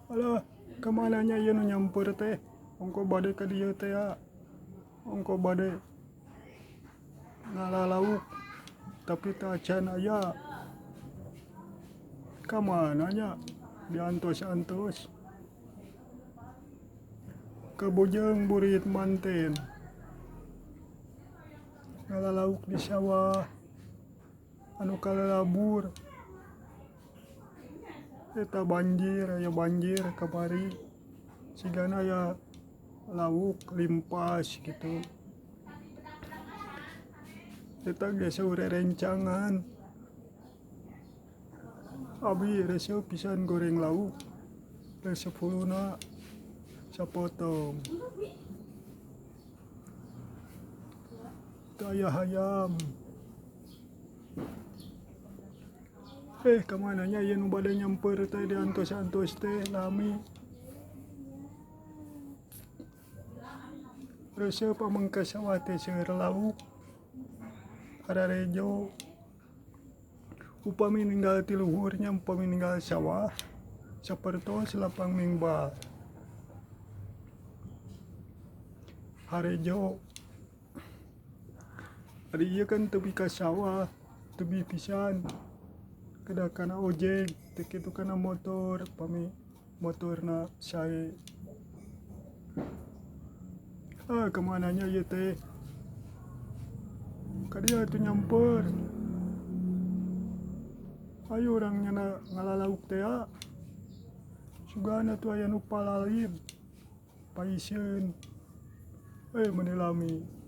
Alah, kamana nya ieu nu nyamper teh? Ongko bade ka dieu teh ya. Ongko bade ngala lauk tapi teu acan aya. Kamana nya diantos-antos. Kabujeng burit manten. Ngala lauk di sawah anu kalalabur. Eta banjir aya banjir kamari sigana aya lauk limpas kitu. Eta ge saur rerencangan. Abi resep pisan goreng lauk resep huluna sapotong. Teu aya hayam. Eh kamana nya ieu nu bade nyamper teh diantos-antos teh lami. Resep ameng ka sawah teh seueur lauk hararejo. Upami ninggal ti luhur nya upami ninggal sawah sapertos lapang mingbar. Harejo ari ieu kan teu ka sawah tebih pisan kedah kana ojek teu kitu kana motor upami motorna sae. Ah kamana nya ieu teh ka dieu atuh nyamper. Ayo urang nyana ngalalauk teh ah. Sugana atuh aya nu palalin paiseun. Eh meni lami.